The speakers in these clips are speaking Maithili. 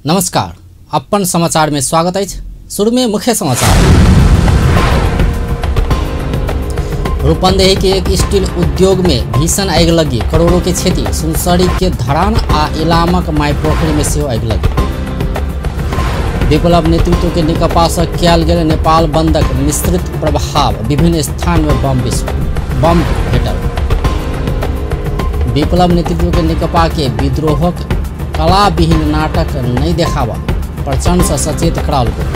नमस्कार, अपन समाचार में स्वागत है। शुरू में मुख्य समाचार। रूपन्देही के एक स्टील उद्योग में भीषण आगिलगी, करोड़ों के क्षति। सुनसरी के धरान आ इलामक माई पोखरी में सेहो आगिलगी। विप्लव नेतृत्व के नेकपा से कयल गेल नेपाल बंदक मिश्रित प्रभाव, विभिन्न स्थान में बम भेटल। विप्लव नेतृत्व के नेकपा के विद्रोहक कलाविहीन नाटक नहीं देखावा, प्रचंड से सचेत कराओल गेल।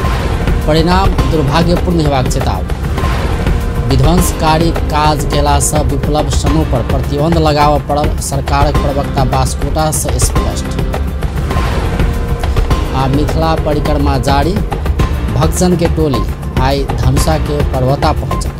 परिणाम दुर्भाग्यपूर्ण हेबाक चेतावनी। विध्वंसकारी काज केला से विप्लव समूह पर प्रतिबंध लगाबय पड़ल, सरकारक प्रवक्ता बास्कोटा से स्पष्ट। आ मिथिला परिक्रमा जारी, भक्तजन के टोली आई धनुषा के पर्वता पहुंचल।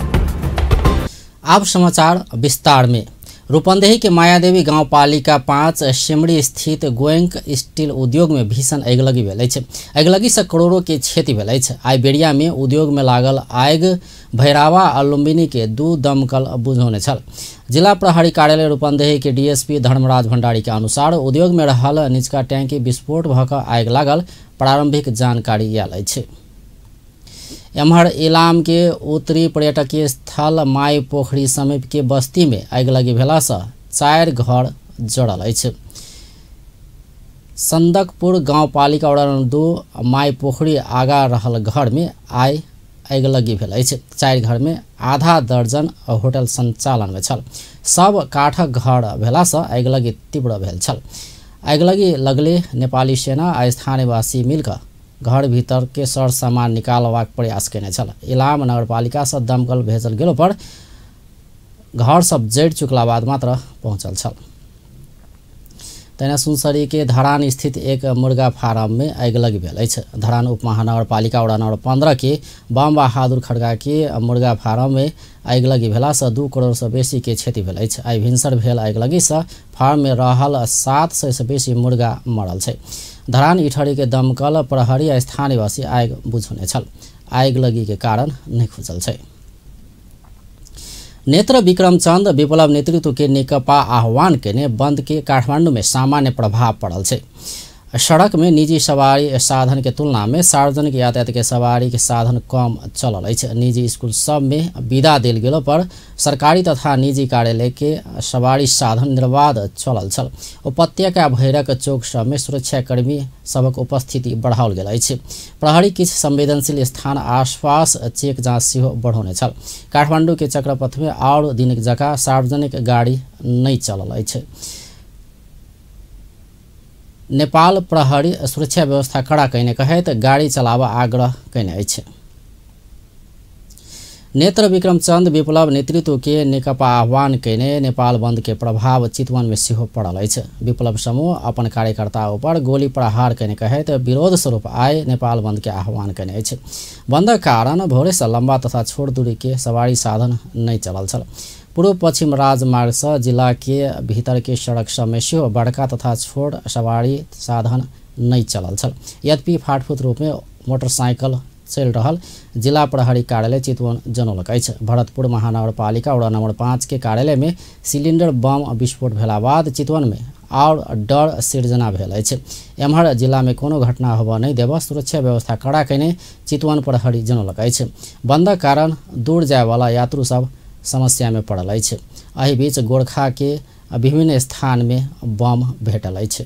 अब समाचार विस्तार में। रूपन्देही के मायादेवी गांवपालिका 5 सिमरी स्थित गोयंक स्टील उद्योग में भीषण अगिलगी भेल अछि। अगिलगी से करोड़ों के क्षति भेल अछि। आइ बेरिया में उद्योग में लागल आगि भैरावा आ लुम्बिनी के 2 दमकल बुझौने छल। जिला प्रहरी कार्यालय रूपन्देही के डीएसपी धर्मराज भंडारी के अनुसार उद्योग में रहल निचका टैंकी विस्फोट भऽ कऽ आगि लागल प्रारंभिक जानकारी आयल अछि। एम्हर इलाम के उत्तरी पर्यटकीय स्थल माई पोखरी समीप के बस्ती में अगिलगी भेला से 4 घर जड़ल अछि। संदकपुर गांवपालिका वार्ड नंबर 2 माई पोखरी आगा रहल घर में आइ अगिलगी भेल अछि। 4 घर में आधा दर्जन होटल संचालन में छल। सब काठक घर भेला से अगिलगी तीव्र भेल छल। अगिलगी लगले नेपाली सेना आ स्थानीयवासी मिलकर घर भीतर के सर सामान निकालबाक प्रयास केने छल। इलाम नगरपालिका से दमकल भेजल गेलो पर घर सब जड़ि चुकला बाद मात्र पहुंचल छल। तहिना सुनसरी के धरान स्थित एक मुर्गा फार्म में अगिलगी भेल अछि। धरान उप महानगरपालिका वार्ड नंबर 15 के बम बहादुर खड़गा के मुर्गा फार्म में अगिलगी भेला से 2 करोड़ से बेसी के क्षति भेल अछि। आइ भिनसर भेल अगिलगी से फार्म में रहल 700 से बेसी मुर्गा मरल छै। धरान इठरी के दमकल प्रहरी आ स्थानीयवासी आगि बुझौने छल। आगिलगी के कारण नहीं खुजल छै। नेत्र विक्रम चंद विप्लव नेतृत्व के नेकपा आह्वान केने बंद के काठमांडू में सामान्य प्रभाव पड़ल छै। सड़क में निजी सवारी साधन के तुलना में सार्वजनिक यातायात के सवारी के साधन कम चलल अछि। निजी स्कूल सब में विदा देल गेलो पर सरकारी तथा निजी कार्यालय के सवारी साधन निर्बाध चलल छल। उपत्यका भैरक चौक सब में सुरक्षाकर्मी सबक उपस्थिति बढ़ाओल गेल अछि। प्रहरी किछु संवेदनशील स्थान आसपास चेक जाँच सेहो बढ़ौने छल। काठमांडू के चक्रपथ में और दिन जकाँ सार्वजनिक गाड़ी नहीं चलल अछि। नेपाल प्रहरी सुरक्षा व्यवस्था कड़ा कयने कहैत गाड़ी चलाबऽ आग्रह कयने अछि। नेत्र विक्रम चंद विप्लव नेतृत्व के नेकपा आह्वान कयने नेपाल बंद के प्रभाव चितवन में सेहो पड़ल अछि। विप्लव समूह अपन कार्यकर्ता ऊपर गोली प्रहार कयने कहैत विरोध स्वरूप आइ नेपाल बंद के आह्वान कयने अछि। बंदक कारण भोरे से लंबा तथा छोट दूरी के सवारी साधन नहीं चलल छल। पूर्व पश्चिम राजमार्ग से जिला के भीतर के सड़क सब में सेहो बड़का तथा छोट सवारी साधन नहीं चलल छल। यद्यपि फाटफूट रूप में मोटरसाइकिल चलि रहल जिला प्रहरी कार्यालय चितवन जनौलक अछि। भरतपुर महानगरपालिका वार्ड नंबर 5 के कार्यालय में सिलिंडर बम विस्फोट भेला बाद चितवन में और डर सिर्जना भेल अछि। एम्हर जिला में कोनो घटना होबय नहीं देबऽ सुरक्षा व्यवस्था कड़ा कयने चितवन प्रहरी जनौलक अछि। बंदक कारण दूर जायवाला यात्रु सब समस्या में पड़ल अछि। एहि बीच गोरखा के विभिन्न स्थान में बम भेटल अछि।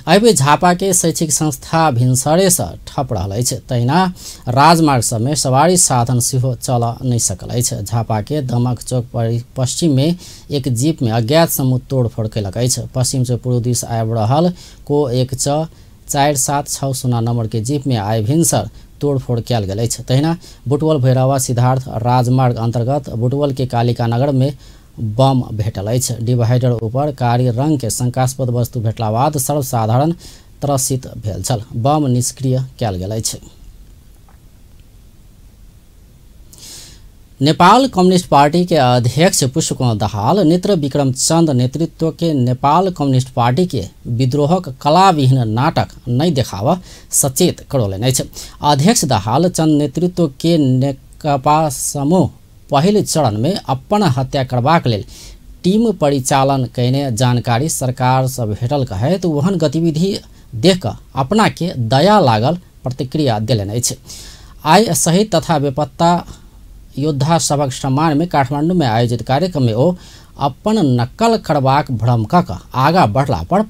एहि बीच झापा के शैक्षिक संस्था भिनसरे से ठप रहल अछि। तहिना राजमार्ग सब में सवारी साधन सेहो चल नहीं सकल अछि। झापा के दमक चौक पर पश्चिम में एक जीप में अज्ञात समूह तोड़फोड़ कयलक अछि। पश्चिम से पूर्व दिस आबि रहल को 1 6 4 7 6 0 नंबर के जीप में आइ भिनसर तोड़फोड़ कयल गेल अछि। तहिना बुटवल भैरवा सिद्धार्थ राजमार्ग अंतर्गत बुटवल के कालिका नगर में बम भेटल अछि। डिवाइडर ऊपर कारी रंग के शंकास्पद वस्तु भेटला बाद सर्वसाधारण त्रसित भेल छल। बम निष्क्रिय कयल गेल अछि। नेपाल कम्युनिस्ट पार्टी के अध्यक्ष पुष्पकमल दाहाल नेत्र विक्रम चंद नेतृत्व के नेपाल कम्युनिस्ट पार्टी के विद्रोहक कलाविहीन नाटक नहीं देखावा सचेत करौलनि अछि। अध्यक्ष दाहाल चंद नेतृत्व के नेकपा समूह पहिल चरण में अपन हत्या करबाक लेल टीम परिचालन कयने जानकारी सरकार से भेटल कहैत ओहन गतिविधि देख अपना के दया लागल प्रतिक्रिया देलनि अछि। आइ शहीद तथा बेपत्ता योद्धा सभक सम्मान में काठमांडू में आयोजित कार्यक्रम में ओ अपन नकल करबाक भ्रम कऽ आगा बढ़ला पर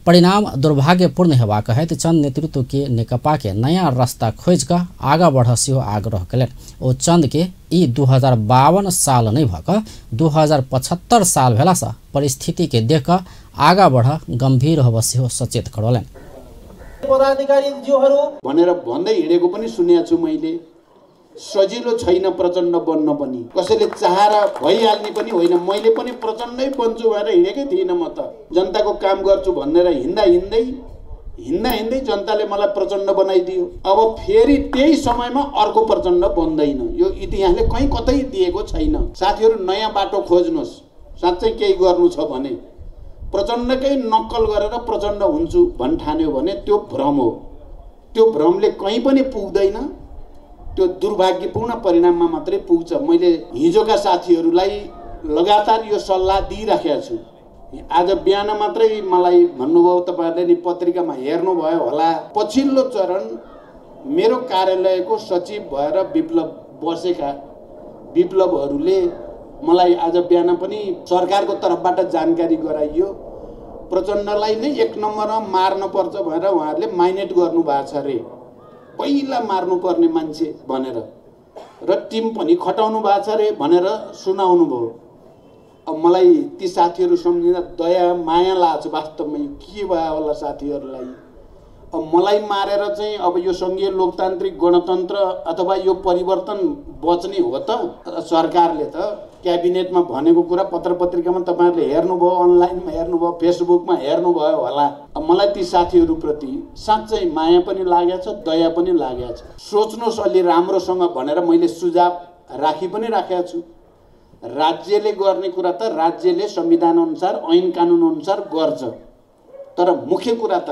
परिणाम दुर्भाग्यपूर्ण हेबाक कहैत चंद नेतृत्व के नेकपा के नया रास्ता खोजि कऽ आगा बढ़ सेहो आग्रह कयलनि। ओ चंद के ई 2052 साल नहि भऽ कऽ 2075 साल भेलासँ परिस्थिति के देख कऽ आगा बढ़ गंभीर होब सेहो सचेत करौलनि। पदाधिकारीज्यूहरू भनेर भन्दै हिँडेको पनि सुनेको छु मैले। सजिलो छैन प्रचण्ड बन्न पनि, कसैले चाहेर भइहाल्ने पनि होइन। मैले पनि प्रचण्डै बन्छु भनेर हिँडेकै थिइनँ म त। जनताको काम गर्छु भनेर हिँड्दा हिँड्दै हिँड्दा हिँड्दै जनताले मलाई प्रचण्ड बनाइदियो। अब फेरि त्यही समयमा अर्को प्रचण्ड बन्दैन, यो इतिहासले कहीँ कतै दिएको छैन। साथीहरू, नयाँ बाटो खोज्नुहोस्, साँच्चै केही गर्नु छ भने। प्रचण्डकै नक्कल गरेर प्रचण्ड हुन्छु भन्ठान्यो भने त्यो भ्रम हो। त्यो भ्रमले कहीँ पनि पुग्दैन, त्यो दुर्भाग्यपूर्ण परिणाममा मात्रै पुग्छ। मैले हिजोका साथीहरूलाई लगातार यो सल्लाह दिइराखेको छु। आज बिहान मात्रै मलाई भन्नुभयो, तपाईँहरूले नि पत्रिकामा हेर्नुभयो होला, पछिल्लो चरण मेरो कार्यालयको सचिव भएर विप्लव बसेका विप्लवहरूले मलाई आज बिहान पनि सरकारको तर्फबाट जानकारी गराइयो, प्रचण्डलाई नै एक नम्बरमा मार्नुपर्छ भनेर उहाँहरूले माइनेट गर्नुभएको छ रे, पहिला मार्नुपर्ने मान्छे भनेर, र टिम पनि खटाउनु भएको छ रे भनेर सुनाउनु भयो। अब मलाई ती साथीहरू सम्झिँदा दया माया लाग्छ, वास्तवमा के भयो होला साथीहरूलाई। अब मलाई मारेर चाहिँ अब यो सङ्घीय लोकतान्त्रिक गणतन्त्र अथवा यो परिवर्तन बच्ने हो त? सरकारले त क्याबिनेटमा भनेको कुरा पत्र पत्रिकामा तपाईँहरूले हेर्नुभयो, अनलाइनमा हेर्नुभयो, फेसबुकमा हेर्नुभयो होला। अब मलाई ती साथीहरूप्रति साँच्चै माया पनि लागेको छ, दया पनि लागेको छ। सोच्नुहोस् अलि राम्रोसँग भनेर मैले सुझाव राखी पनि राखेको छु। राज्यले गर्ने कुरा त राज्यले संविधान अनुसार ऐन कानुन अनुसार गर्छ, तर मुख्य कुरा त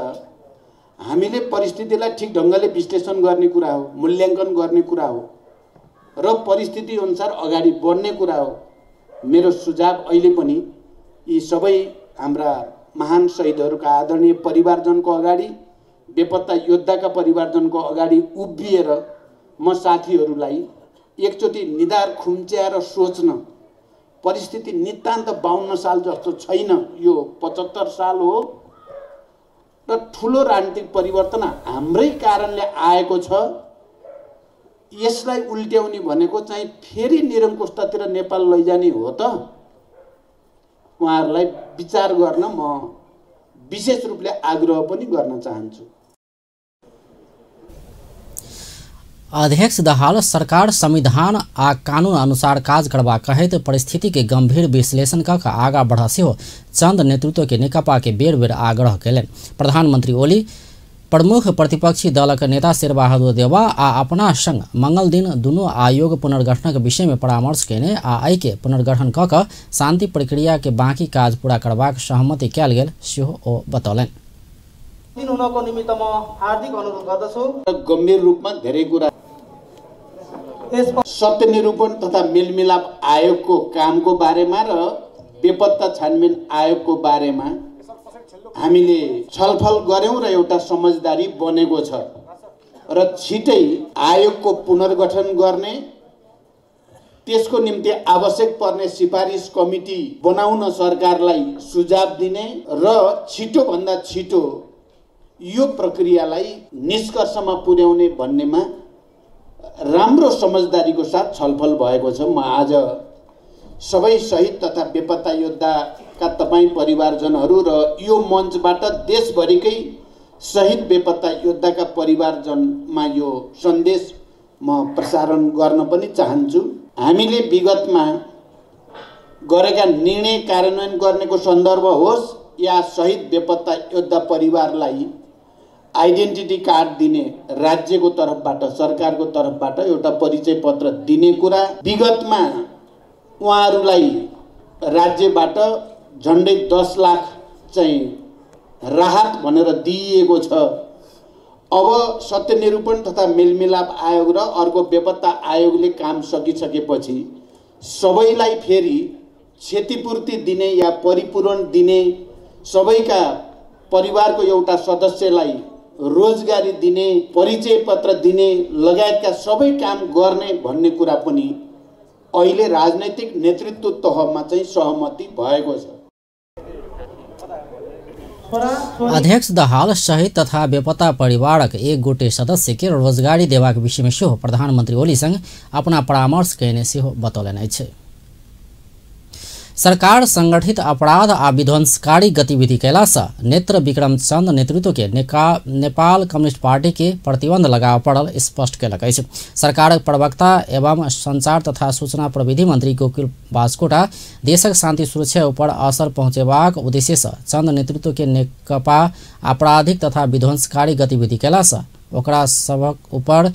हामीले परिस्थितिलाई ठिक ढङ्गले विश्लेषण गर्ने कुरा हो, मूल्याङ्कन गर्ने कुरा हो र परिस्थिति अनुसार अगाडि बढ्ने कुरा हो। मेरो सुझाव अहिले पनि यी सबै हाम्रा महान शहीदहरूका आदरणीय परिवारजनको अगाडि, बेपत्ता योद्धाका परिवारजनको अगाडि उभिएर म साथीहरूलाई एकचोटि निधार खुम्च्याएर सोच्न, परिस्थिति नितान्त 52 साल जस्तो छैन, यो 75 साल हो र ठुलो राजनीतिक परिवर्तन हाम्रै कारणले आएको छ। यसलाई उल्ट्याउने भनेको चाहिँ फेरि निरङ्कुशतातिर नेपाल लैजाने हो त? उहाँहरूलाई विचार गर्न म विशेष रूपले आग्रह पनि गर्न चाहन्छु। अध्यक्ष दाहाल सरकार संविधान आ कानून अनुसार काज करबा कहैत परिस्थिति के गंभीर विश्लेषण कऽ आगा बढ़ सेहो चंद नेतृत्व के नेकपा के बेर बेर आग्रह कयलनि। प्रधानमंत्री ओली प्रमुख प्रतिपक्षी दलक नेता शेरबहादुर देउवा आ अपना संग मंगल दिन दुनू आयोग पुनर्गठनक विषय में परामर्श कयने आ एहि के पुनर्गठन कऽ कऽ शांति प्रक्रिया के बाकी काज पूरा करबाक सहमति कयल गेल सेहो ओ बतौलनि। हुनको निमित्त म हार्दिक अनुरोध गर्दछु। गम्भीर रूपमा धेरै कुरा सत्य निरूपण तथा मेलमिलाप आयोगको कामको बारेमा र बेपत्ता छानबिन आयोगको बारेमा हामीले छलफल गर्यौं र एउटा समझदारी बनेको छ र छिटै आयोगको पुनर्गठन गर्ने, त्यसको निम्ति आवश्यक पर्ने सिफारिस कमिटी बनाउन सरकारलाई सुझाव दिने र छिटोभन्दा छिटो यो प्रक्रियालाई निष्कर्षमा पुर्याउने भन्नेमा राम्रो समझदारीको साथ छलफल भएको छ। म आज सबै शहीद तथा बेपत्ता योद्धाका तपाईँ परिवारजनहरू र यो मञ्चबाट देशभरिकै शहीद बेपत्ता योद्धाका परिवारजनमा यो सन्देश म प्रसारण गर्न पनि चाहन्छु। हामीले विगतमा गरेका निर्णय कार्यान्वयन गर्नेको सन्दर्भ होस् या शहीद बेपत्ता योद्धा परिवारलाई आइडेन्टिटी कार्ड दिने, राज्यको तर्फबाट सरकारको तर्फबाट एउटा परिचय पत्र दिने कुरा, विगतमा उहाँहरूलाई राज्यबाट झन्डै 10 लाख चाहिँ राहत भनेर दिइएको छ। अब सत्य निरूपण तथा मेलमिलाप आयोग र अर्को बेपत्ता आयोगले काम सकिसकेपछि सबैलाई फेरि क्षतिपूर्ति दिने या परिपूरण दिने, सबैका परिवारको एउटा सदस्यलाई रोजगारी दिने, परिचय पत्र दिने लगायतका सबै काम गर्ने भन्ने कुरा पनि अहिले राजनैतिक नेतृत्व तहमा चाहिँ सहमति भएको छ। अध्यक्ष दाहाल शहीद तथा बेपत्ता परिवारक एक गोटे सदस्य के रोजगारी देबाक विषयमे सेहो प्रधानमंत्री ओलीसँग अपना परामर्श कयने सेहो बतौलनि अछि। सरकार संगठित अपराध आ विध्वंसकारी गतिविधि कयलासँ नेत्र विक्रम चंद नेतृत्व के नेपाल कम्युनिस्ट पार्टी के प्रतिबंध लगाबय पड़ल स्पष्ट कयलक अछि। सरकारक प्रवक्ता एवं संचार तथा सूचना प्रविधि मंत्री गोकुल बास्कोटा देशक शांति सुरक्षा ऊपर असर पहुँचेबाक उद्देश्यसँ चंद नेतृत्व के नेकपा आपराधिक तथा विध्वंसकारी गतिविधि कयलासँ ओकरा सभक ऊपर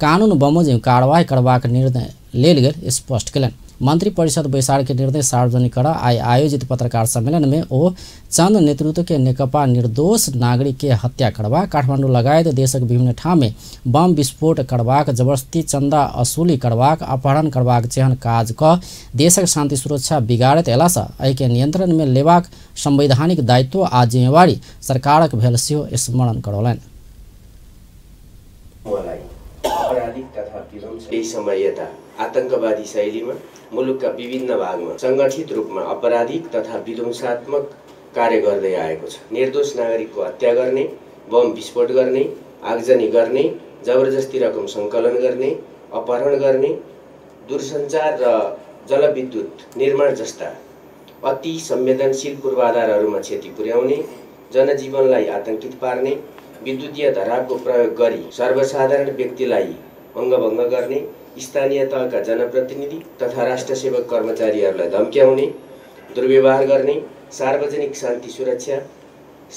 कानून बमोजिम कार्रवाई करबाक निर्णय लेल गेल स्पष्ट कयलनि। मंत्री परिषद बैसार के निर्णय सार्वजनिक कर आइ आयोजित पत्रकार सम्मेलन में ओ चंद नेतृत्व के नेकपा निर्दोष नागरिक के हत्या करबाक, काठमांडू लगायत देशक विभिन्न ठाम में बम विस्फोट करबाक, जबरदस्ती चंदा वसूली करबाक, अपहरण करबाक जेहन काज क देशक शांति सुरक्षा बिगाड़ैत अयलासँ एहिके नियंत्रण में लेबाक संवैधानिक दायित्व आ जिम्मेवारी सरकारक भेल सेहो स्मरण करौलनि। आतंकवादी शैलीमा मुलुकका विभिन्न भागमा संगठित रूपमा आपराधिक तथा विध्वंसात्मक कार्य गर्दै आएको छ। निर्दोष नागरिकको हत्या गर्ने, बम विस्फोट गर्ने, आगजनी गर्ने, जबरजस्ती रकम सङ्कलन गर्ने, अपहरण गर्ने, दूरसञ्चार र जलविद्युत निर्माण जस्ता अति संवेदनशील पूर्वाधारहरूमा क्षति पुर्याउने, जनजीवनलाई आतंकित पार्ने, विद्युतीय धरापको प्रयोग गरी सर्वसाधारण व्यक्तिलाई अङ्गभङ्ग गर्ने, स्थानीय तहका जनप्रतिनिधि तथा राष्ट्रसेवक कर्मचारीहरूलाई धम्क्याउने, दुर्व्यवहार गर्ने, सार्वजनिक शान्ति सुरक्षा,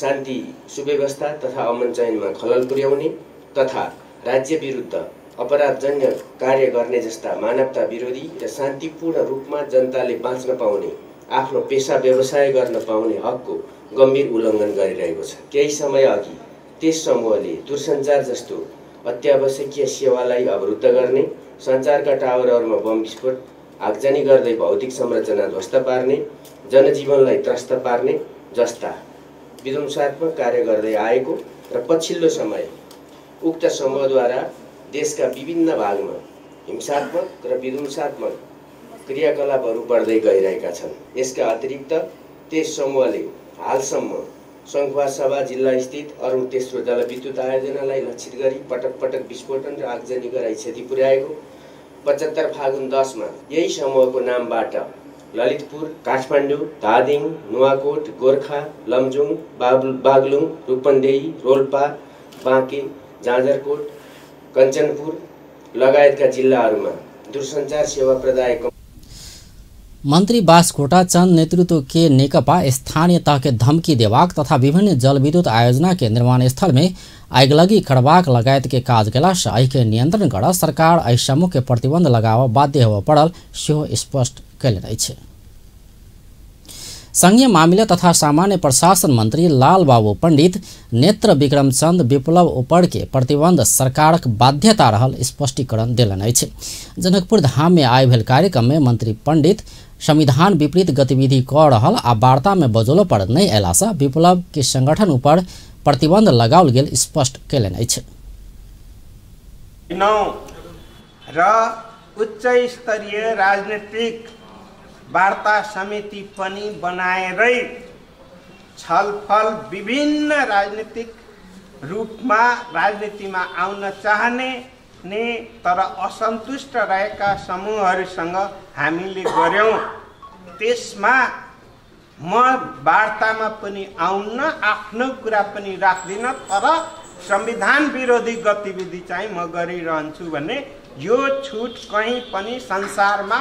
शान्ति सुव्यवस्था तथा अमन चयनमा खलल पुर्याउने तथा राज्य विरुद्ध अपराधजन्य कार्य गर्ने जस्ता मानवता विरोधी र शान्तिपूर्ण रूपमा जनताले बाँच्न पाउने, आफ्नो पेसा व्यवसाय गर्न पाउने हकको गम्भीर उल्लङ्घन गरिरहेको छ। केही समय अघि त्यस समूहले दूरसञ्चार जस्तो अत्यावश्यकीय सेवालाई अवरुद्ध गर्ने, सञ्चारका टावरहरूमा बम विस्फोट, आगजनी गर्दै भौतिक संरचना ध्वस्त पार्ने, जनजीवनलाई त्रस्त पार्ने जस्ता विध्वंसात्मक कार्य गर्दै आएको र पछिल्लो समय उक्त समूहद्वारा देशका विभिन्न भागमा हिंसात्मक र विध्वंसात्मक क्रियाकलापहरू बढ्दै गइरहेका छन्। यसका अतिरिक्त त्यस समूहले हालसम्म सङ्खुवासभा जिल्लास्थित अरुण तेस्रो जलविद्युत आयोजनालाई लक्षित गरी पटक पटक विस्फोटन र आगजनी गराई क्षति पुर्याएको, 75 फागुन 10 मा यही समूहको नामबाट ललितपुर, काठमाडौँ, धादिङ, नुवाकोट, गोर्खा, लमजुङ, बागलुङ, रूपन्देही, रोल्पा, बाँके, जाजरकोट, कञ्चनपुर लगायतका जिल्लाहरूमा दूरसञ्चार सेवा प्रदायक मंत्री बास्कोटा चंद नेतृत्व के नेकपा स्थानीय तह के धमकी देबाक तथा विभिन्न जलविद्युत आयोजना के निर्माण स्थल में आगलगी करबाक लगायत के काज कयलासँ एहिके नियंत्रण कर सरकार एहि समूह के प्रतिबंध लगाबऽ बाध्य होबय पड़ल सेहो स्पष्ट कयलनि अछि। संघीय मामिला तथा सामान्य प्रशासन मंत्री लाल बाबू पंडित नेत्र विक्रम चंद विप्लव ऊपर के प्रतिबंध सरकारक बाध्यता रहल स्पष्टीकरण देलनि अछि। जनकपुर धाम में आइ भेल कार्यक्रम में मंत्री पंडित संविधान विपरीत गतिविधि क रहल आ वार्ता में बजौलो पर नहि अयलासँ विप्लव के संगठन ऊपर प्रतिबंध लगाओल गेल स्पष्ट कयलनि अछि। र उच्च स्तरीय राजनीतिक वार्ता समिति पनि बनाएरै छलफल विभिन्न राजनीतिक रूपमा राजनीतिमा आउन चाहने ने तर असन्तुष्ट रहेका समूहहरूसँग हामीले गर्यौं। त्यसमा म वार्तामा पनि आउन, आफ्नो कुरा पनि राख्दिन, तर संविधान विरोधी गतिविधि चाहिँ म गरिरहन्छु भन्ने यो छुट कहीँ पनि संसारमा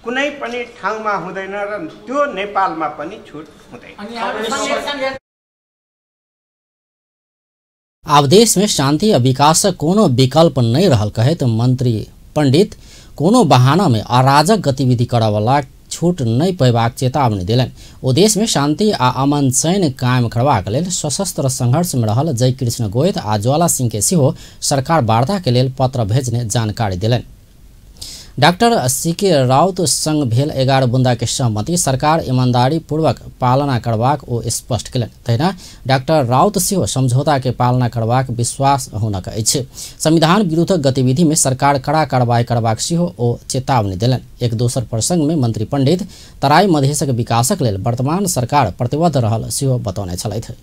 कुनै पनि ठाउँमा हुँदैन र त्यो नेपालमा पनि छुट हुँदैन। आब देश में शांति आ विकासक कोनो विकल्प नहीं रहल कहैत मंत्री पंडित कोनो बहाना में अराजक गतिविधि करऽवला छूट नहीं पेबाक चेतावनी देलनि। ओ देश में शांति आ अमन चैन कायम करबाक लेल सशस्त्र संघर्ष में रहल जयकृष्ण गोयत आ ज्वाला सिंह के सेहो सरकार वार्ता के लेल पत्र भेजने जानकारी देलनि। डाक्टर सीके राउत संग भेल 11 बुंदा के सहमति सरकार ईमानदारी पूर्वक पालना करबाक ओ स्पष्ट केलनि। तहिना डाक्टर राउत सेहो समझौता के पालना करबाक विश्वास हुनक अछि। संविधान विरुद्ध गतिविधि में सरकार कड़ा कार्रवाई करबाक सेहो ओ चेतावनी देलनि। एक दोसर प्रसंग में मंत्री पंडित तराई मधेशक विकासक लेल वर्तमान सरकार प्रतिबद्ध रहल सेहो बतौने छलथि।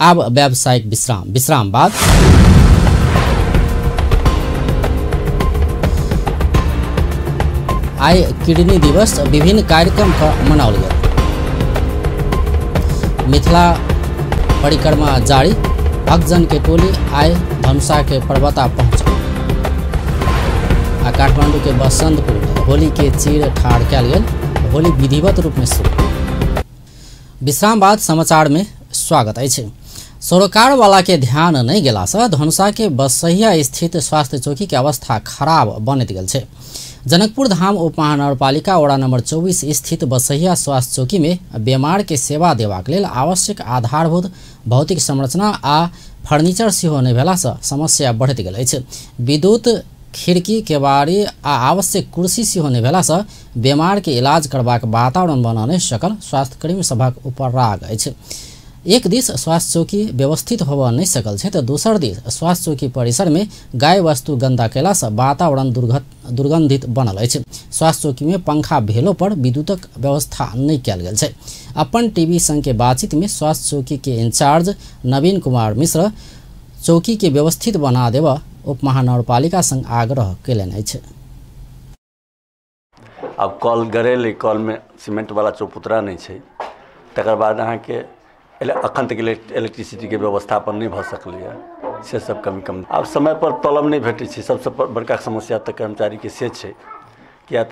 आब व्यावसायिक विश्राम, विश्राम बाद आइ किडनी दिवस विभिन्न कार्यक्रम का मनाओल गेल। मिथिला परिक्रमा जारी, भक्तजन के टोली आइ धनुषा के पर्वता पहुंचल। आ काठमांडू के बसंतपुर में होली के चीर ठाढ़ कयल गेल, होली विधिवत रूप में शुरू। विश्राम बाद समाचार में स्वागत अछि। सरोकारवाला के ध्यान नहीं गेला से धनुषा के बसहिया स्थित स्वास्थ्य चौकी के अवस्था खराब बनैत गेल छै। जनकपुर धाम उप महानगरपालिका वडा नंबर 24 स्थित बसहिया स्वास्थ्य चौकी में बीमार के सेवा देबाक लेल आवश्यक आधारभूत भौतिक संरचना आ फर्नीचर सेहो नहि भेला से समस्या बढ़ैत गेल अछि। विद्युत खिड़की केवाड़ी आ आवश्यक कुर्सी सेहो नहि भेला से बीमार के इलाज करबाक वातावरण बना नहि सकल स्वास्थ्यकर्मी सभक ऊपर राग अछि। एक दिस स्वास्थ्य चौकी व्यवस्थित होबऽ नहीं सकल छै, तो दोसर दिस स्वास्थ्य चौकी परिसर में गाय वस्तु गंदा कयला से वातावरण दुर्गंधित बनल अछि। स्वास्थ्य चौकी में पंखा भेलो पर विद्युतक व्यवस्था नहीं कयल गेल छै। अपन टीवी संग के बातचीत में स्वास्थ्य चौकी के इंचार्ज नवीन कुमार मिश्र चौकी के व्यवस्थित बना देबऽ उप महानगरपालिका संग आग्रह कयलनि अछि। आब कल गड़ेलै, कल में सीमेंट वाला चौपुतरा नहीं छै, तकर बाद अहाँके अखन तक इलेक्ट्रिसिटीके व्यवस्थापन नहीं भऽ सकलैए, से सब कमी कम। आब समय पर तलब नहीं भेटै छै, सबसँ बड़का समस्या तऽ कर्मचारीके से छै, किया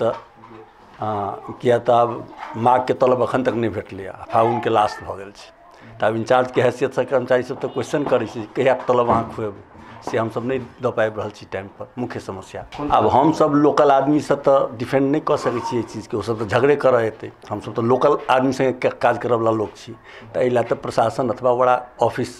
तऽ आब माघके तलब अखन तक नहीं भेटलैए, फागुनके लास्ट भऽ गेल छै। तऽ आब इंचार्जके हैसियतसँ कर्मचारी सब तऽ क्वेश्चन करै छै कहिया तलब अहाँ खुएबै, से हमसब नहि दऽ पाबि रहल छी टाइमपर, मुख्य समस्या। आब हमसब लोकल आदमीसँ तऽ डिफेंड नहि कऽ सकै छी एहि चीजके, ओसब तऽ झगड़े करऽ एतै, हमसब तऽ लोकल आदमी सङ्गे काज करऽवला लोक छी, तऽ एहि लए तऽ प्रशासन अथवा बड़ा ऑफिस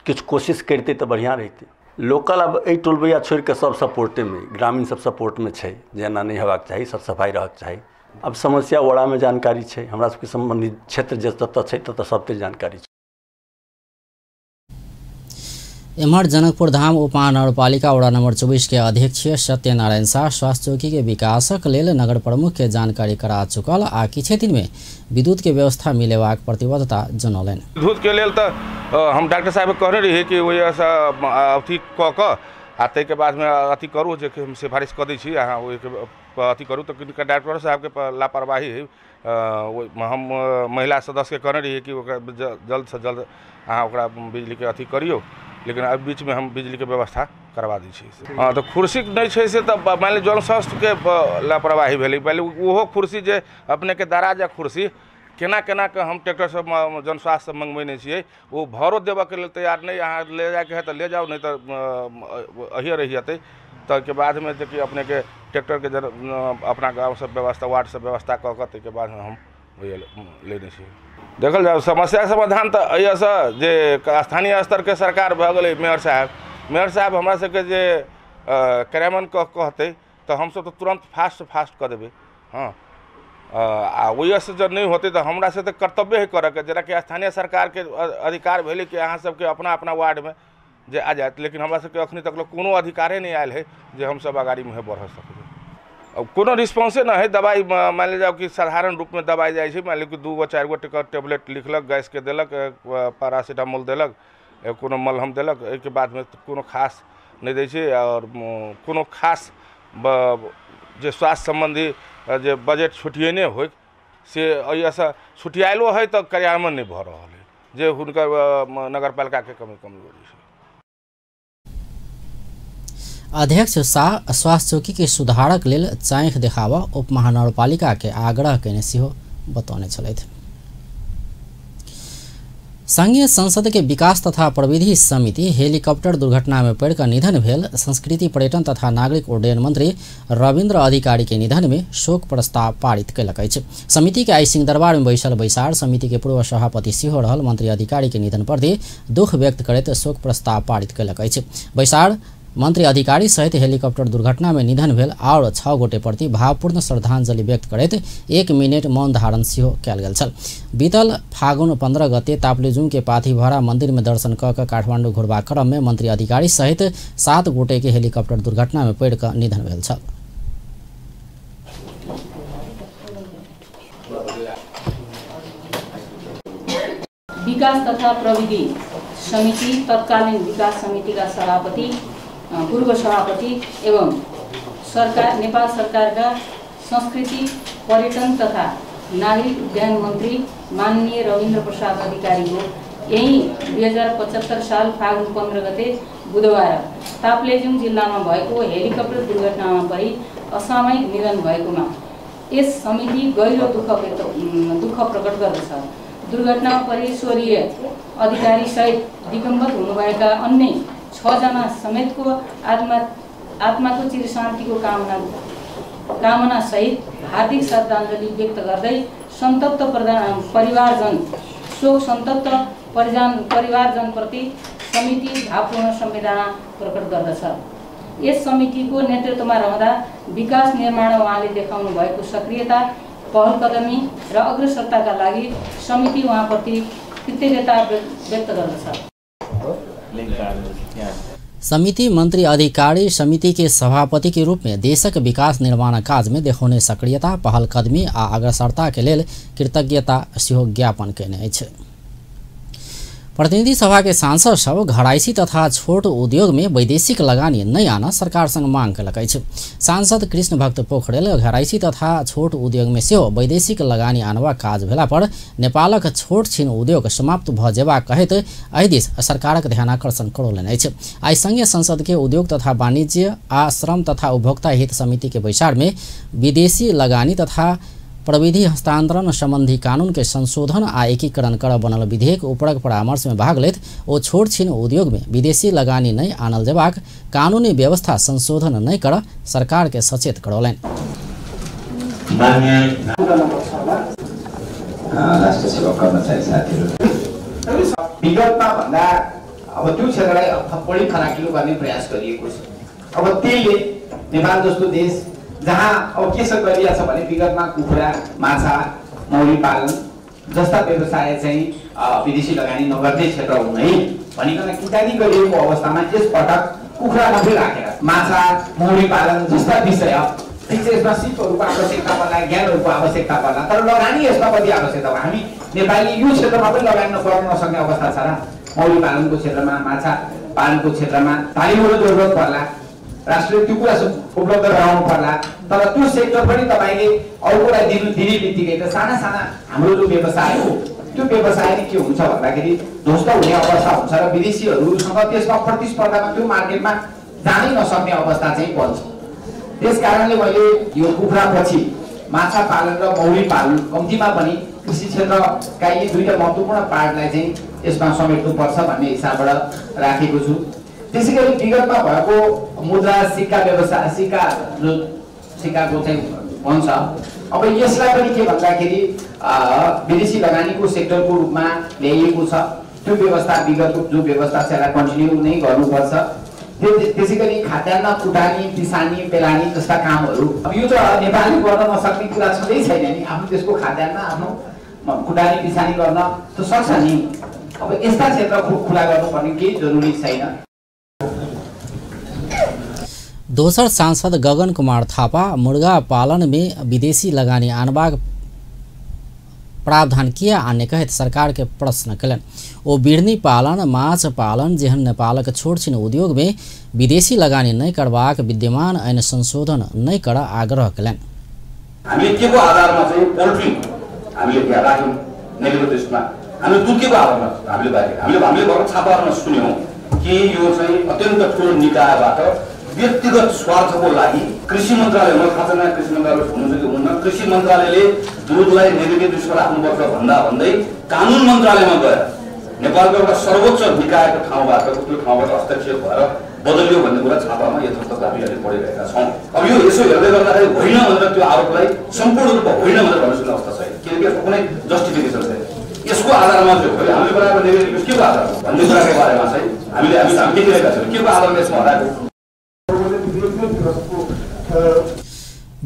किछु कोशिश करितै तऽ बढ़िआँ रहितै। लोकल आब एहि टोलबैया छोड़िकऽ सब सपोर्टेमे, ग्रामीण सब सपोर्टमे छै जे एना नहि हेबाक चाही, सब सफाइ रहक चाही। आब समस्या वड़ामे जानकारी छै, हमरा सबके सम्बन्धित क्षेत्र जतऽ छै ततऽ सबके जानकारी छै। एम्हर जनकपुर धाम उप महानगरपालिका वडा नंबर 24 के अध्यक्ष सत्यनारायण शाह स्वास्थ्य चौकी के विकासक लेल नगर प्रमुख के जानकारी करा चुकल आ किछे दिन में विद्युत के व्यवस्था मिलेबाक प्रतिबद्धता जनौलनि। विद्युत के लेल तऽ हम डॉक्टर साहब कहने रहियै कि ओहिसँ अथी कऽ कऽ आ ताहिके बादमे अथी करू, जे कि हम सिफारिश कऽ दै छी अहाँ ओहिके अथी करू, तऽ किनका डॉक्टर साहबके लापरवाही है। हम महिला सदस्यके कहने रहियै कि ओकरा जल्दसँ जल्द अहाँ ओकरा बिजलीके अथी करियौ, लेकिन अब बीचमे हम बिजलीके व्यवस्था करवा दै छी। हाँ, तऽ कुर्सी नहि छै से तऽ मानि लिअ जन स्वास्थ्यके लापरवाही भेलै। पहिले ओहो कुर्सी जे अपनेके दराज आ कुर्सी केना केना कऽ हम ट्रैक्टरसँ जन स्वास्थ्यसँ मँगबेने छियै, ओ भाड़ो देबऽके लेल तैयार नहि, अहाँ ले जाइके है तऽ ले जाउ, नहि तऽ अहिए रहि जेतै। ताहिके बादमे जे कि अपनेके ट्रैक्टरके अपना गाँवसँ व्यवस्था वार्डसँ व्यवस्था कऽ कऽ ताहिके बादमे हम लेने छियै। देखल जाउ समस्या समाधान तऽ एहिसँ जे स्थानीय स्तरके सरकार भऽ गेलै, मेयर साहब हमरा सबके जे क्रियान्वयन कहतै तऽ हमसब तऽ तुरन्त फास्ट कऽ देबै। हाँ, आ ओहिसँ जब नहि होतै तऽ हमरा से तऽ कर्तव्य है करऽके, जेनाकि स्थानीय सरकारके अधिकार भेलै कि अहाँ सबके अपना अपना वार्डमे जे आ जायत, लेकिन हमरा सबके अखनी तक कोनो अधिकारे नहि आयल है जे हमसब अगाड़ीमे बढ़ सकबै। अब कोनो रिस्पॉन्से नहि है। दवाइ मानि लिअ जाउ कि साधारण रूपमे दवाइ जाइ छै, मानि लिअ कि 2 गो 4 गो टेबलेट लिखलक, गैसके देलक, पैरासीटामोल देलक, कोनो मलहम देलक, एहिके बादमे कोनो खास नहि दै छै। आओर कोनो खास जे स्वास्थ्य सम्बन्धी जे बजट छुटिएने होइ से एहिसँ छुटियाएलो है तऽ कार्यान्वयन नहि भऽ रहल है, जे हुनकर नगरपालिकाके कमजोरी छै। अध्यक्ष शाह स्वास्थ्य चौकी के सुधारक लेल चाँख देखाबऽ उप महानगरपालिका के आग्रह कयने सेहो बतौने छलथि। संघीय संसद के विकास तथा प्रविधि समिति हेलीकॉप्टर दुर्घटना में पड़िकऽ निधन भेल संस्कृति पर्यटन तथा नागरिक उड्डयन मंत्री रविन्द्र अधिकारी के निधन में शोक प्रस्ताव पारित कयलक अछि। समिति के आइ सिंहदरबार में बैसल बैसार समिति के पूर्व सभापति सेहो रहल मंत्री अधिकारी के निधन प्रति दुख व्यक्त करैत शोक प्रस्ताव पारित कयलक अछि। बैसार मंत्री अधिकारी सहित हेलीकॉप्टर दुर्घटना में निधन भेल और 6 गोटे प्रति भावपूर्ण श्रद्धांजलि व्यक्त करैत 1 मिनट मौन धारण सेहो कयल गेल छल। बीतल फागुन 15 गते ताप्लेजुङ के पाथीभरा मंदिर में दर्शन क के काठमाडौँ घुरबाक क्रम में मंत्री अधिकारी सहित 7 गोटे के हेलीकॉप्टर दुर्घटना में पड़ि कऽ निधन भेल छल। विकास तथा प्रविधि समिति तत्कालीन विकास समिति का सभापति, पूर्व सभापति एवं सरकार नेपाल सरकारका संस्कृति पर्यटन तथा नागरिक उड्डयन मन्त्री माननीय रविन्द्र प्रसाद अधिकारीको यही 2075 साल फागुन 15 गते बुधबार ताप्लेजुङ जिल्लामा भएको हेलिकप्टर दुर्घटनामा परी असामयिक निधन भएकोमा यस समिति गहिरो दुःख प्रकट गर्दछ। दुर्घटनामा परी स्वर्गीय अधिकारीसहित दिगम्बत हुनुभएका अन्य 6 जना समेतको आत्माको चिरशान्तिको कामना सहित हार्दिक श्रद्धाञ्जली व्यक्त गर्दै सन्तप्त परिवारजन शोक सन्तप्त परिवारजनप्रति समिति भावपूर्ण संवेदना प्रकट गर्दछ। यस समितिको नेतृत्वमा रहँदा विकास निर्माणमा उहाँले देखाउनु भएको सक्रियता, पहलकदमी र अग्रसरताका लागि समिति उहाँप्रति कृतज्ञता व्यक्त गर्दछ। समिति मंत्री अधिकारी समिति के सभापति के रूप में देशक विकास निर्माण काज में देखौने सक्रियता, पहलकदमी आ अग्रसरता के लेल कृतज्ञता सेहो ज्ञापन कयने अछि। प्रतिनिधि सभा के सांसद सब घराइसी तथा छोट उद्योग में वैदेशिक लगानी नहि आना सरकार संग मांग कयलक अछि। सांसद कृष्ण भक्त पोखरेल घराइसी तथा छोट उद्योग में सेहो वैदेशिक लगानी आनबाक काज भेला पर नेपालक छोट छिन उद्योग समाप्त भऽ जेबाक कहैत एहि दिस सरकारक ध्यानाकर्षण करौलनि अछि। आइ संघीय संसद के उद्योग तथा वाणिज्य आ श्रम तथा उपभोक्ता हित समिति के बैसार में विदेशी लगानी तथा प्रविधि हस्तांतरण संबंधी कानून के संशोधन आ एकीकरण कर बनल विधेयक उपरक परामर्श में भाग लेत ओ छोट छिन उद्योग में विदेशी लगानी नहीं आनल जेबाक कानूनी व्यवस्था संशोधन नहीं कर सरकार के सचेत करौलनि। विगतमा भन्दा अब त्यो क्षेत्रलाई बढी खराकिलो गर्ने प्रयास गरिएको छ। अब त्यसले नेपाल जस्तो देश जहाँ अब के गरिएको छ भने विगतमा कुखुरा, माछा, मौरी पालन जस्ता व्यवसाय चाहिँ विदेशी लगानी नगर्ने क्षेत्र हुन् है भनिकन किताबी गरिएको अवस्थामा यसपटक कुखुरा मात्रै राखेर माछा, मौरी पालन जस्ता विषय ठिक छ, यसमा सिपहरूको आवश्यकता पर्ला, ज्ञानहरूको आवश्यकता पर्ला, तर लगानी यसमा कति आवश्यकता भयो? हामी नेपाली यो क्षेत्रमा पनि लगानी गर्न नसक्ने अवस्था छ र मौरी पालनको क्षेत्रमा, माछा पालनको क्षेत्रमा तालिमहरू जरुरत पर्ला, राष्ट्रले त्यो कुरा उपलब्ध गराउनु पर्ला, तर त्यो सेक्टर पनि तपाईँले अर्कोलाई दिने बित्तिकै त साना साना हाम्रो जो व्यवसाय हो त्यो व्यवसायले के हुन्छ भन्दाखेरि ध्वस्त हुने अवस्था हुन्छ र विदेशीहरूसँग त्यसमा प्रतिस्पर्धामा त्यो मार्केटमा जानै नसक्ने अवस्था चाहिँ बन्छ। त्यस कारणले मैले यो कुखुरापछि माछा पालन र मौरी पालन कम्तीमा पनि कृषि क्षेत्रका यी दुईटा महत्त्वपूर्ण पार्टलाई चाहिँ यसमा समेट्नुपर्छ भन्ने हिसाबबाट राखेको छु। त्यसै गरी विगतमा भएको मुद्रा सिक्का व्यवसाय, सिक्का जो सिक्काको चाहिँ भन्छ, अब यसलाई पनि के भन्दाखेरि विदेशी लगानीको सेक्टरको रूपमा ल्याइएको छ। त्यो व्यवस्था विगतको जो व्यवस्था छ यसलाई कन्टिन्यू नै गर्नुपर्छ। त्यसै गरी खाद्यान्न कुटानी, पिसानी, पेलानी जस्ता कामहरू अब यो त नेपालले गर्न नसक्ने कुरा छँदै छैन नि, आफ्नो देशको खाद्यान्न आफ्नो कुटानी पिसानी गर्न त सक्छ नि। अब यस्ता क्षेत्र खुला गर्नुपर्ने केही जरुरी छैन। दोसर सांसद गगन कुमार थापा मुर्गा पालन में विदेशी लगानी आनबाक प्रावधान किया आने कहैत सरकार के प्रश्न कयलनि। ओ बिढ़नी पालन, माछ पालन जेहन नेपालक छोट छिन उद्योग में विदेशी लगानी नहि करबाक विद्यमान ऐन संशोधन नहि कर आग्रह कयलनि। हामीले के को आधारमा चाहिँ पोल्ट्री हामीले त्यहाँ राख्यौँ नेगेटिभ देशमा, हामीले त्यो के को आधारमा हामीले बाहिर हामीले हामीले भर्खर छापाहरूमा सुन्यौँ कि यो चाहिँ अत्यन्त ठुलो निकायबाट व्यक्तिगत स्वार्थको लागि कृषि मन्त्रालय, मलाई थाहा छैन कृषि मन्त्रालय हुनुहुन्छ कि हुनुहुन्न, कृषि मन्त्रालयले दुधलाई नेगेटिभ दृश्य राख्नुपर्छ भन्दा भन्दै कानुन मन्त्रालयमा गएर नेपालको एउटा सर्वोच्च निकायको ठाउँबाट त्यो ठाउँबाट हस्तक्षेप भएर बदलियो भन्ने कुरा छापामा यथार्थ हामी अहिले पढिरहेका छौँ। अब यो यसो हेर्दै गर्दाखेरि होइन भनेर त्यो आरोपलाई सम्पूर्ण रूपमा होइन भनेर भन्नु सक्ने अवस्था छैन, किनकि यसको कुनै जस्टिफिकेसन छैन। यसको आधारमा चाहिँ हो हामीले बनाएको निवेदन के को आधारमा भन्ने कुराको बारेमा चाहिँ हामीले हामी देखिरहेका छौँ के को आधारमा यसमा हराएको।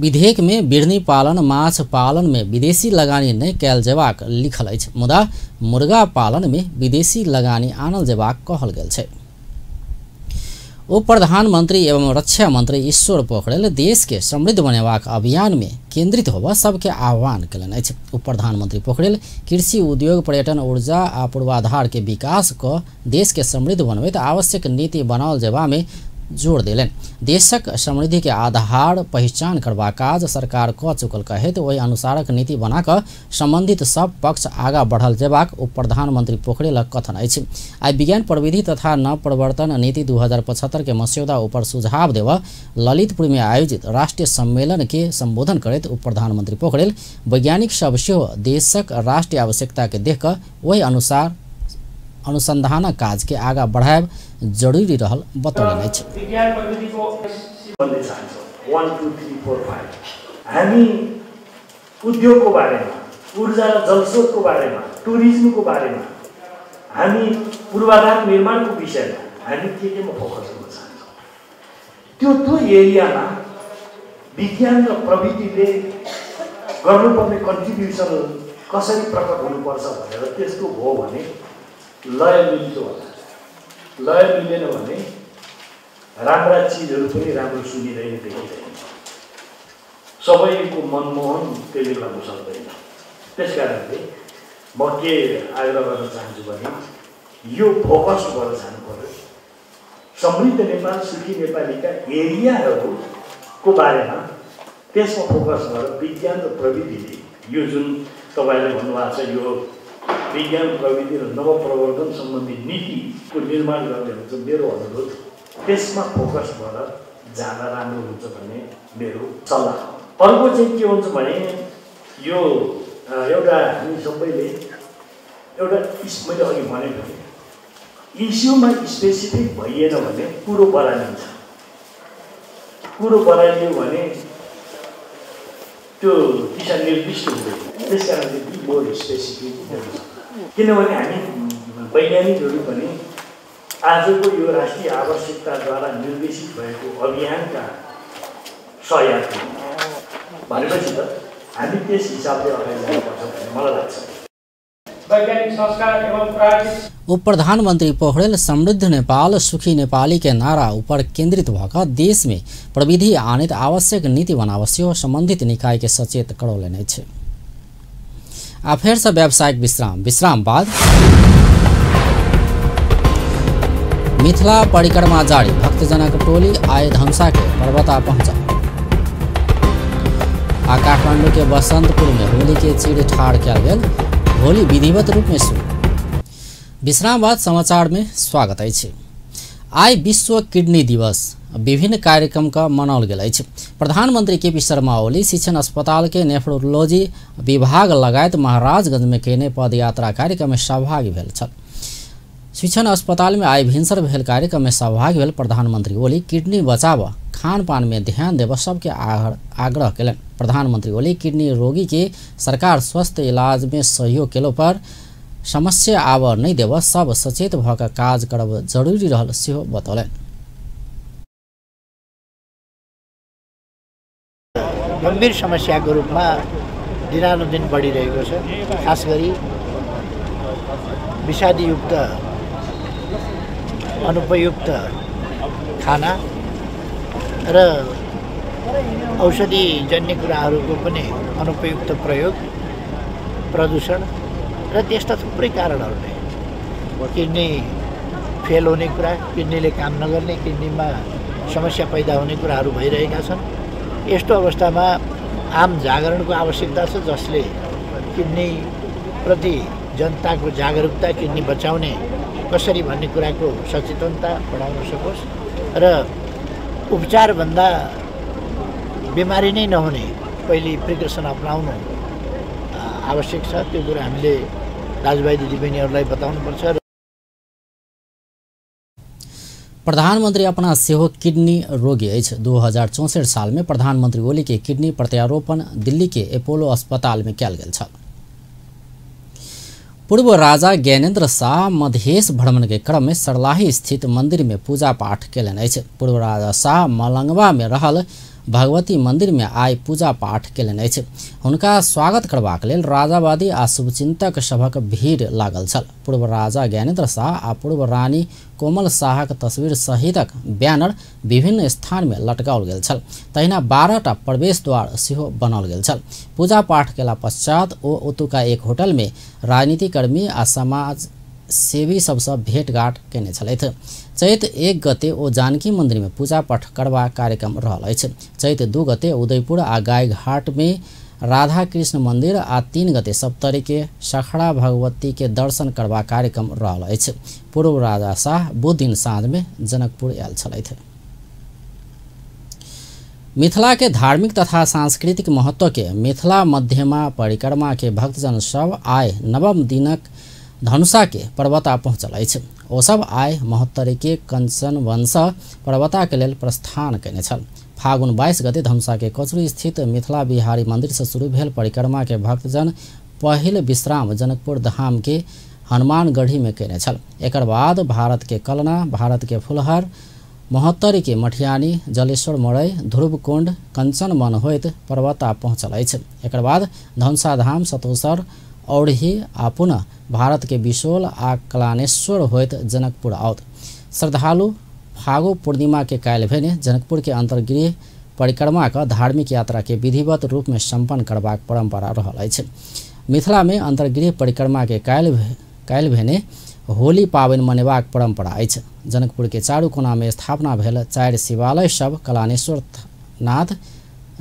विधेयक में बिढ़नी पालन माछ पालन में विदेशी लगानी नहीं कैल जेबाक लिखल अछि, मुदा मुर्गा पालन में विदेशी लगानी आनल जेबाक कहल गेल छै। उप प्रधानमंत्री एवं रक्षा मंत्री ईश्वर पोखरेल देश के समृद्ध बनेबाक अभियान में केंद्रित होबऽ सबके आह्वान कयलनि अछि। उप प्रधानमंत्री पोखरेल कृषि उद्योग पर्यटन ऊर्जा आ पूर्वाधार के विकास कऽ देश के समृद्ध बनबैत आवश्यक नीति बनाओल जेबा में जोर देलनि। देशक समृद्धि के आधार पहिचान करबाक काज सरकार कऽ चुकल कहैत ओहि अनुसारक नीति बनाकऽ संबंधित सब पक्ष आगाँ बढ़ल जेबाक उप प्रधानमंत्री पोखरेलक कथन अछि। आइ विज्ञान प्रविधि तथा नवप्रवर्तन नीति 2075 के मस्यौदा ऊपर सुझाव देबऽ ललितपुर में आयोजित राष्ट्रीय सम्मेलन के संबोधन करैत उप प्रधानमंत्री पोखरेल वैज्ञानिक सब सेहो देशक राष्ट्रीय आवश्यकता के देख कऽ ओहि अनुसार अनुसंधानक काज के आगाँ बढ़ायब जरूरी रहल बतौलनि अछि। विज्ञान प्रविधिको भन्ने चाहन्छ 1 2 3 4 5 हामी उद्योगको बारेमा, ऊर्जा र जलस्रोतको बारेमा, टुरिज्मको बारेमा, हामी पूर्वाधार निर्माणको विषयमा हामी के केमा फोकस गर्न चाहन्छौँ। त्यो त्यो एरियामा विज्ञान र प्रविधिले गर्नुपर्ने कन्ट्रिब्युसन कसरी प्रकट हुनुपर्छ भनेर त्यस्तो भयो भने लय मिल्छ होला। लय मिलेन भने राम्रा चिजहरू पनि राम्रो सुनिँदैन, देखिँदैन, सबैको मनमोहन त्यसले गर्नु सक्दैन। त्यस कारणले म के आग्रह गर्न चाहन्छु भने यो फोकस भएर जानु पर्यो। समृद्ध नेपाल सुखी नेपालीका एरियाहरूको बारेमा त्यसमा फोकस गरेर विज्ञान र प्रविधिले यो जुन तपाईँले भन्नुभएको छ यो विज्ञान प्रविधि र नवप्रवर्तन सम्बन्धी नीतिको निर्माण गर्ने हुन्छ, मेरो अनुरोध त्यसमा फोकस भएर जाँदा राम्रो हुन्छ भन्ने मेरो सल्लाह। अर्को चाहिँ के हुन्छ भने यो एउटा हामी सबैले एउटा मैले अघि भनेको थिएँ इस्युमा स्पेसिफिक भइएन भने कुरो बरालिन्छ। कुरो बरालियो भने त्यो दिशा निर्दिष्ट हुँदैन। त्यस कारणले बी मोर स्पेसिफिक, किनभने हामी वैज्ञानिकहरू पनि आजको यो राष्ट्रिय आवश्यकताद्वारा निर्देशित भएको अभियानका सहयात्री भनेपछि त हामी त्यस हिसाबले अगाडि जानुपर्छ भन्ने मलाई लाग्छ। वैज्ञानिक संस्कार एवं प्राविधिक उप प्रधानमंत्री पोखरेल समृद्ध नेपाल सुखी नेपाली के नारा ऊपर केंद्रित भऽ देश में प्रविधि आनित आवश्यक नीति बनाबऽ सेहो संबंधित निकाय के सचेत करौलनि अछि। आ फेर से व्यावसायिक विश्राम, विश्राम बाद मिथिला परिक्रमा जारी, भक्तजनक टोली आए धमसा के पर्वता पहुंचल। आ काठमांडू के बसंतपुर में होली के चीर ठाढ़ कयल गेल, होली विधिवत रूप में शुरू। विश्राम बाद समाचार में स्वागत अछि। आइ विश्व किडनी दिवस विभिन्न कार्यक्रम का मनाओल गेल अछि। प्रधानमंत्री केपी शर्मा ओली शिक्षण अस्पताल के नेफ्रोलॉजी विभाग लगायत महाराजगंज में केने पदयात्रा कार्यक्रम में सहभागी भेल छल। शिक्षण अस्पताल में आइ भिनसर भेल कार्यक्रम में सहभागी भेल प्रधानमंत्री ओली किडनी बचाव खान पान में ध्यान देव सबके आग्रह कयलनि। प्रधानमंत्री ओली किडनी रोगी के सरकार स्वस्थ इलाज में सहयोग केलो पर समस्या आबऽ नहि देब सब सचेत भऽ कऽ काज करब जरूरी रहल सेहो बतौलनि। गम्भीर समस्याको रूपमा दिनानुदिन बढिरहेको छ। खास गरी विषादीयुक्त अनुपयुक्त खाना र औषधिजन्य कुराहरूको पनि अनुपयुक्त प्रयोग, प्रदूषण र त्यस्ता थुप्रै कारणहरूले किडनी फेल हुने कुरा, किडनीले काम नगर्ने, किडनीमा समस्या पैदा हुने कुराहरू भइरहेका छन्। यस्तो अवस्थामा आम जागरणको आवश्यकता छ, जसले किडनीप्रति जनताको जागरुकता, किडनी बचाउने कसरी भन्ने कुराको सचेतनता बढाउन सकोस् र उपचारभन्दा बिमारी नै नहुने पहिले प्रिकसन अपनाउनु आवश्यक छ। त्यो कुरा हामीले दाजुभाइ दिदीबहिनीहरूलाई बताउनुपर्छ। प्रधानमंत्री अपना सेहो किडनी रोगी अछि। 2064 साल में प्रधानमंत्री ओली के किडनी प्रत्यारोपण दिल्ली के एपोलो अस्पताल में कयल गेल छल। पूर्व राजा ज्ञानेन्द्र शाह मधेश भ्रमण के क्रम में सरलाही स्थित मंदिर में पूजा पाठ केलनि अछि। पूर्व राजा शाह मलंगवा में रहल भगवती मंदिर में आइ पूजा पाठ केलनि अछि। हुनका स्वागत करबाक लेल राजावादी आ शुभचिंतक सभक भीड़ लागल छल। पूर्व राजा ज्ञानेन्द्र शाह आ पूर्व रानी कोमल शाहक तस्वीर सहितक बैनर विभिन्न स्थान में लटकाओल गेल छल। तहिना 12टा प्रवेश द्वार सेहो बनाओल गेल छल। पूजा पाठ केला पश्चात ओ ओतुका एक होटल में राजनीतिकर्मी आ समाज सेवी सबसँ भेंटघाट केने छलथि। चैत 1 गते ओ जानकी मंदिर में पूजा पाठ करबा कार्यक्रम रहल अछि। चैत 2 गते उदयपुर आ गायघाट में राधा कृष्ण मंदिर आ 3 गते सप्तरी के सखड़ा भगवती के दर्शन करबा कार्यक्रम रहल अछि। पूर्व राजा शाह बुध दिन साँझ में जनकपुर आयल छलथि। मिथिला के धार्मिक तथा सांस्कृतिक महत्व के मिथिला मध्यमा परिक्रमा के भक्तजन सब आइ नवम दिनक धनुषा के पर्वता पहुँचल अछि। ओ सब आइ महोत्तरी के कंचन वंश पर्वता के लेल प्रस्थान केने छल। फागुन 22 गते धनुषा के कचुरी स्थित मिथिला बिहारी मंदिर से शुरू भेल परिक्रमा के भक्तजन पहिल विश्राम जनकपुर धाम के हनुमानगढ़ी में केने छल। एकर बाद भारत के कलना, भारत के फुलहर, महोत्तरी के मठियानी, जलेश्वर मड़ई, ध्रुवकुंड, कंचन वन होइत पर्वता पहुँचल अछि। एकर बाद धनुषा धाम, सतोसर, औरही आ पुनः भारत के बिशोल आ कलानेश्वर होइत जनकपुर आओत। श्रद्धालु फागु पूर्णिमा के काल्हि भेने जनकपुर के अंतर्गृह परिक्रमा क धार्मिक यात्रा के विधिवत रूप में संपन्न करबाक परंपरा रहल अछि। मिथिला में अंतर्गृह परिक्रमा के काल्हि भेने होली पाबनि मनेबाक परंपरा अछि। जनकपुर के चारू कोना में स्थापना भेल 4 शिवालय सब कलानेश्वर नाथ,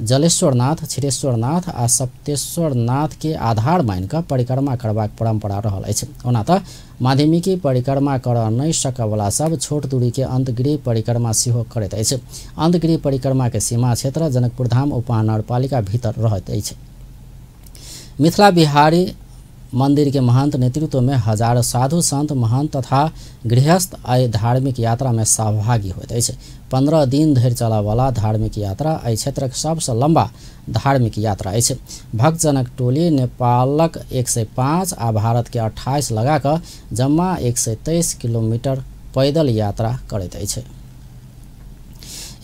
जलेश्वरनाथ, क्षीरेश्वरनाथ आ सप्तेश्वरनाथ के आधार मानि कऽ परिक्रमा करबाक परंपरा रहल अछि। ओना तऽ माध्यमिकी परिक्रमा करऽ नहि सकयवला सब छोट दूरी के अंतगृह परिक्रमा सेहो करैत अछि। अंतगृह परिक्रमा के सीमा क्षेत्र जनकपुर धाम उपमहानगरपालिका भीतर रहैत अछि। मिथिला बिहारी मंदिर के महंत नेतृत्व में हजारों साधु संत महंत तथा गृहस्थ एहि धार्मिक यात्रा में सहभागी होइत अछि। 15 दिन धरि चलयवला धार्मिक यात्रा एहि क्षेत्रक सबसँ लंबा धार्मिक यात्रा अछि। भक्तजनक टोली नेपालक 105 आ भारत के 28 लगा कऽ जम्मा 123 किलोमीटर पैदल यात्रा करैत अछि।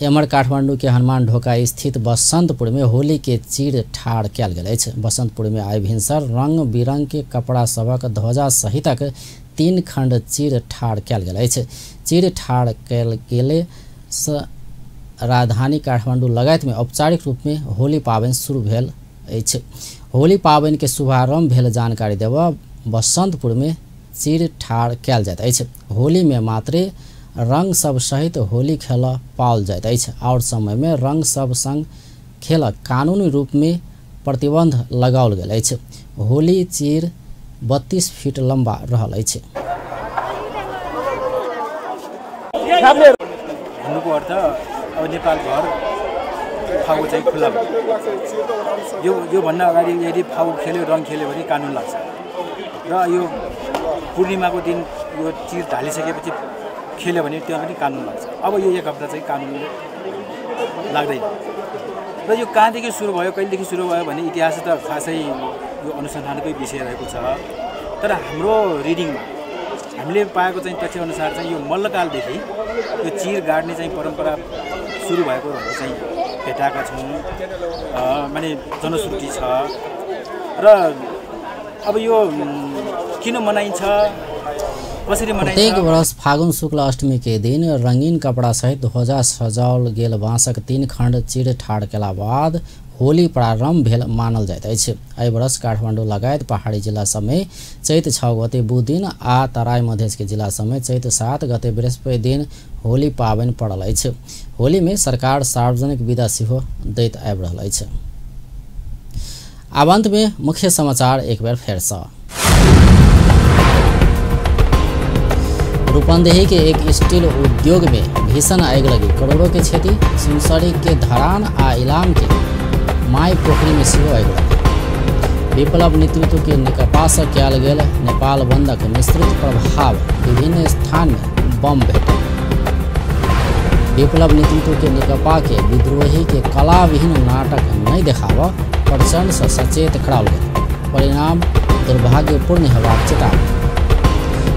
एम्हर काठमांडू के हनुमान ढोका स्थित बसंतपुर में होली के चीर ठाढ़ कयल गेल अछि। बसंतपुर में आइ भिनसर रंग बिरंग के कपड़ा सभक ध्वजा सहितक 3 खंड चीर ठाढ़ कयल गेल अछि। चीर ठाढ़ कयल गेले सँ राजधानी काठमांडू लगायत में औपचारिक रूप में होली पाबनि शुरू भेल अछि। होली पाबनि के शुभारंभ भेल जानकारी देबऽ बसंतपुर में चीर ठाढ़ कयल जाइत अछि। होली में मात्रे रंग सब सहित होली खेल पाओल जाइत अछि। और समय में रंग सब संग खेल कानूनी रूप में प्रतिबंध लगाओल गेल अछि। होली चीर 32 फीट लंबा रहल अछि। भन्नुको अर्थ अब नेपालभर फागु चाहिँ खुल्ला भयो। यो योभन्दा अगाडि यदि फागु खेल्यो, रङ खेल्यो भने कानुन लाग्छ र यो पूर्णिमाको दिन यो चिर ढालिसकेपछि खेल्यो भने त्यो पनि कानुन लाग्छ। अब यो एक हप्ता चाहिँ कानुन लाग्दैन। र यो कहाँदेखि सुरु भयो, कहिलेदेखि सुरु भयो भने इतिहास त खासै यो अनुसन्धानकै विषय रहेको छ। तर हाम्रो रिडिङमा हामीले पाएको चाहिँ तथ्यअनुसार चाहिँ यो मल्लकालदेखि यो चिर गाड्ने चाहिँ परम्परा सुरु भएको भनेर चाहिँ भेटाएका छौँ। माने जनश्रुति छ। र अब यो किन मनाइन्छ, कसरी मनाइन्छ? प्रत्येक वर्ष फागुन शुक्ल अष्टमी के दिन रंगीन कपड़ा सहित ध्वजा सजाओल गेल बाँसक 3 खंड चीर ठाढ़ केला बाद होली प्रारंभ भेल मानल जाइत अछि। एहि वर्ष काठमांडू लगायत पहाड़ी जिला सबमे चैत 6 गते बुध दिन आ तराई मधेश के जिला सबमे चैत 7 गते बृहस्पति दिन होली पाबनि पड़ल अछि। होली में सरकार सार्वजनिक विदा सेहो दैत आबि रहल अछि। आब अंत में मुख्य समाचार एक बेर फेर सँ। रूपंदेही के एक स्टील उद्योग में भीषण आगि लगी, करोड़ों के क्षति। सुनसरी के धरान आ इलाम के माई पोखरी में सेहो आगि लगी। विप्लव नेतृत्व के नेकपा से कयल गेल नेपाल बंदक मिश्रित प्रभाव, विभिन्न स्थान में बम भेटल। विप्लव नेतृत्व के नेकपा के विद्रोही के कलाविहीन नाटक नहीं देखाव प्रचंड से सचेत कराओल गेल। परिणाम दुर्भाग्यपूर्ण हेबाक चेतावनी।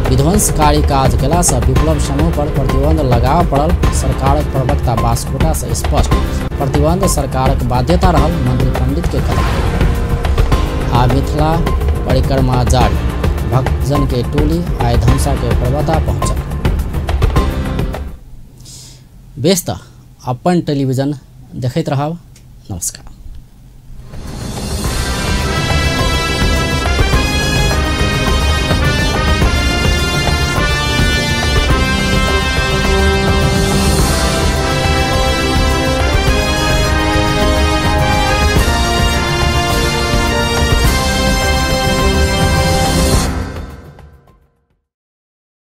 विध्वंसकारी काज केला से विप्लव समूह पर प्रतिबंध लगाव पड़ल सरकारक प्रवक्ता बास्कोटा से स्पष्ट। प्रतिबंध सरकारक बाध्यता रहल मंत्री पंडित के कथन। आ मिथिला परिक्रमा जारी, भक्तजन के टोली आइ धमसा के पर्वता पहुंचल। बेस त अपन टेलीविजन देखैत रहब। नमस्कार।